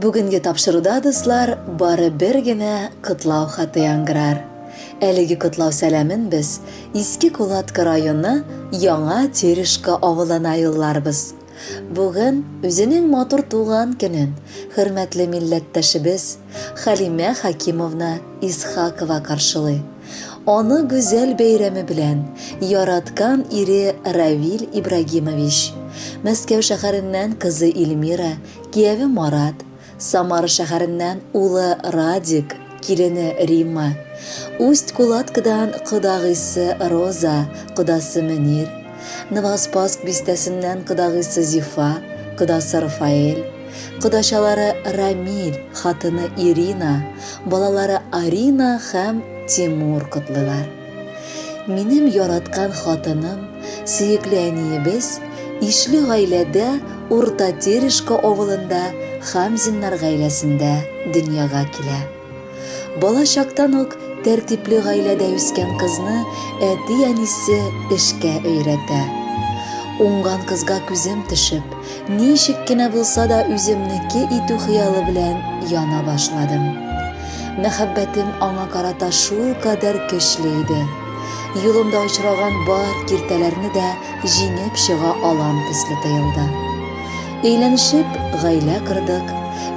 Бүгенге тапшыруда, дуслар, бары бер генә котлау хаты яңгырар. Әлеге котлау сәламен без Иске Кулатка районы Яңа Терешка авылына юлларбыз. Бүген үзенең матур туган көнен хөрмәтле милләттәшебез Хәлимә Хәкимовна Исхакова каршылый. Аны гүзәл бәйрәме белән яраткан ире Равил Ибрагимович, Мәскәү шәһәреннән кызы Эльмира, кияве Марат, Самара шәһәреннән улы Радик, килене Римма, Усть-Кулаткадан кодагыйсы Роза, кодасы Мөнир, Новоспасск бистәсеннән кодагыйсы Зифа, кодасы Рафаэль, кодачалары Рамиль, хатыны Ирина, балалары Арина һәм Тимур котлыйлар. Минем яраткан хатыным, сөекле әниебез, ишле гаиләдә Урта Терешка авылында Хамзиннар гаиләсендә дөньяга килә. Бала чактан ук тәртипле гаиләдә үскән кызны әти-әнисе эшкә өйрәтә. Уңган кызга күзем төшеп, ничек кенә булса да үземнеке итү хыялы белән яна башладым. Мәхәббәтем аңа карата шулкадәр көчле иде. Юлымда очраган бар киртәләрне дә җиңеп чыга алам төсле тоелды. Өйләнешеп, гаилә кордык,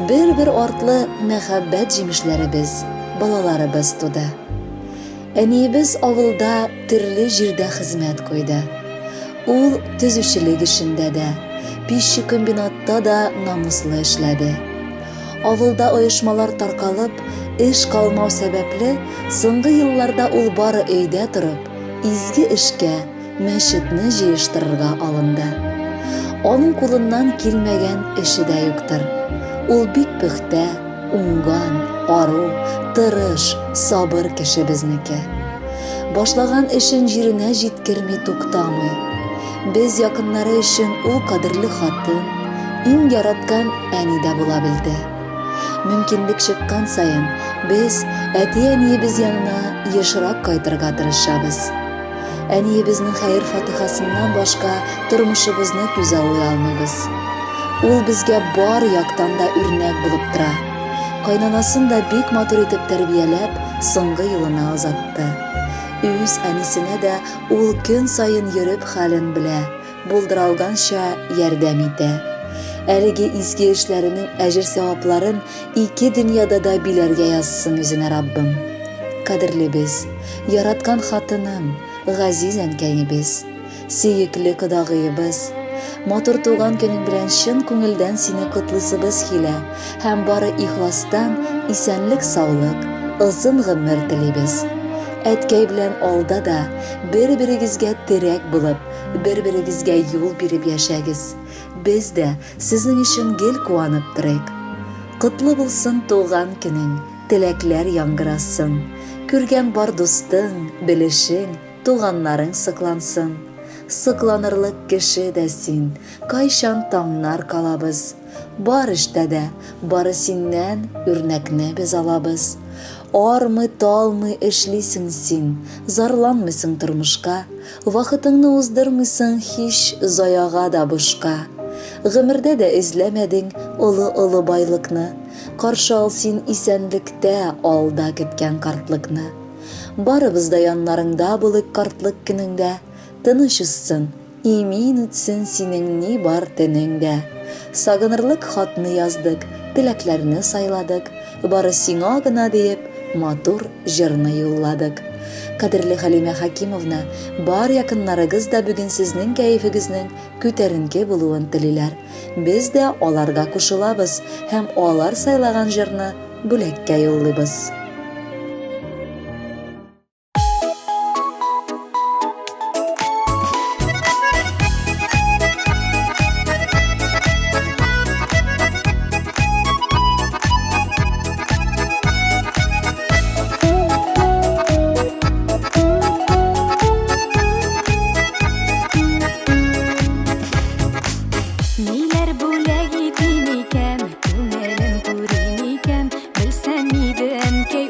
бер-бер артлы мәхәббәт җимешләребез, балаларыбыз туды. Әниебез авылда төрле җирдә хезмәт куйды. Ул төзүчелек эшендә дә, пищекомбинатта да намуслы эшләде. Авылда оешмалар таркалып, эш калмау сәбәпле, соңгы елларда ул бары өйдә торып, изге эшкә, мәчетне җыештырырга алынды. Аның кулыннан килмәгән эше дә юктыр. Ул бик пөхтә, уңган, ару, тырыш, сабыр кеше безнеке. Башлаган эшен җиренә җиткерми туктамый. Без якыннары өчен ул кадерле хатын, иң яраткан әни дә була белде. Мөмкинлек чыккан саен без әти-әниебез янына ешрак кайтырга тырышабыз. Әниебезнең хәер-фатихасыннан башка тормышыбызны күзаллый алмыйбыз. Ул безгә бар яктан да үрнәк булып тора. Кайнанасын да бик матур итеп тәрбияләп, соңгы юлына озатты. Үз әнисенә дә ул көн саен йөреп хәлен белә, булдыралганча ярдәм итә. Әлеге изге эшләренең әҗер-савапларын ике дөньяда да биләргә язсын үзенә Раббым. Кадерлебез, яраткан хатыным, газиз әнкәебез, сөекле кодагыебыз, матур туган көнең белән чын күңелдән сине котлыйсыбыз килә һәм бары ихластан исәнлек-саулык, озын гомер телибез. Әткәй белән алда да бер-берегезгә терәк булып, бер-берегезгә юл биреп яшәгез. Без дә сезнең өчен гел куанып торыйк. Котлы булсын туган көнең, теләкләр яңгырасын. Күргән бар дустың, белешең, туганнарың соклансын. Сокланырлык кеше дә син, кайчан таңнар калабыз. Бар эштә дә бары синнән үрнәкне без алабыз. Армый-талмый эшлисең син, зарланмыйсың тормышка, вакытыңны уздырмыйсың һич заяга да бушка. Гомердә дә эзләмәдең олы-олы байлыкны, каршы ал син исәнлектә алда көткән картлыкны. Барыбыз да яннарыңда булыйк картлык көнеңдә, тыныч узсын, Имин үтсен синең ни бар төнең дә. Сагынырлык хатны яздык, теләкләрне сайладык, бары сиңа гына диеп, матур җырны юлладык. Кадерле Хәлимә Хәкимовна, бар якыннарыгыз да бүген сезнең кәефегезнең күтәренке булуын телиләр. Без дә аларга кушылабыз һәм алар сайлаган җырны бүләккә юллыйбыз. Ниләр бүләк итим икән, күңелем күрим икән, белсәм иде, әнкәй.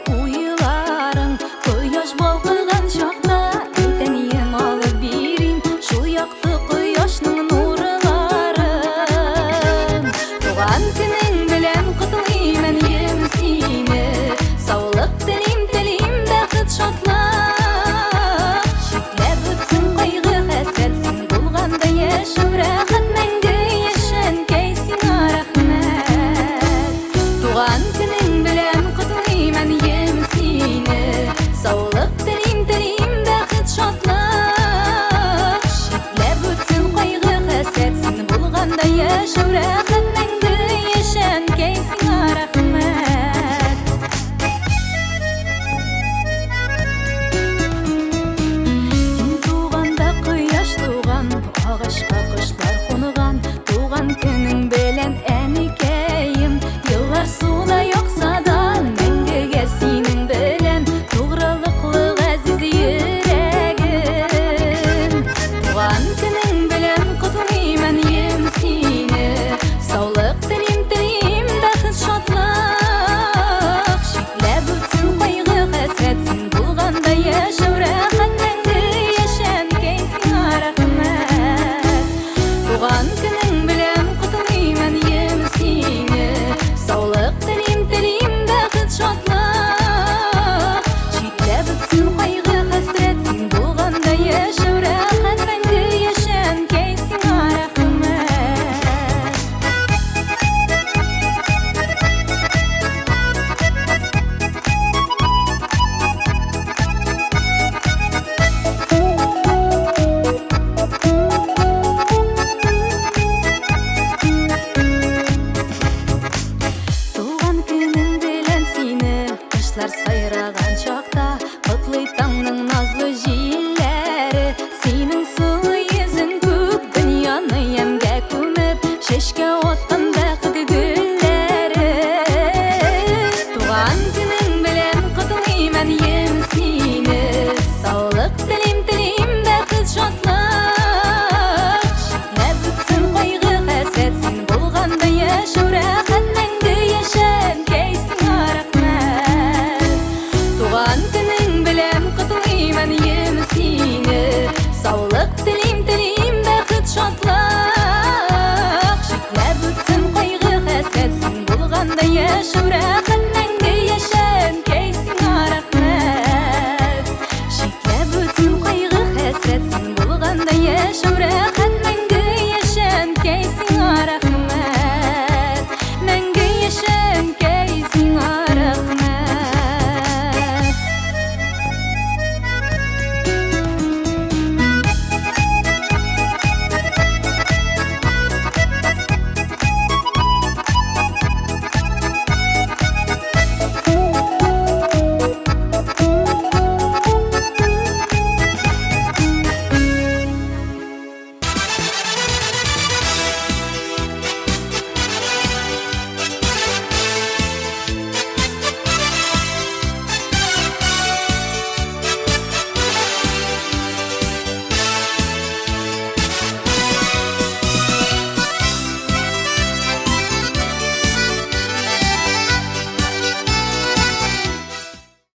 Кошлар сайраган чакта.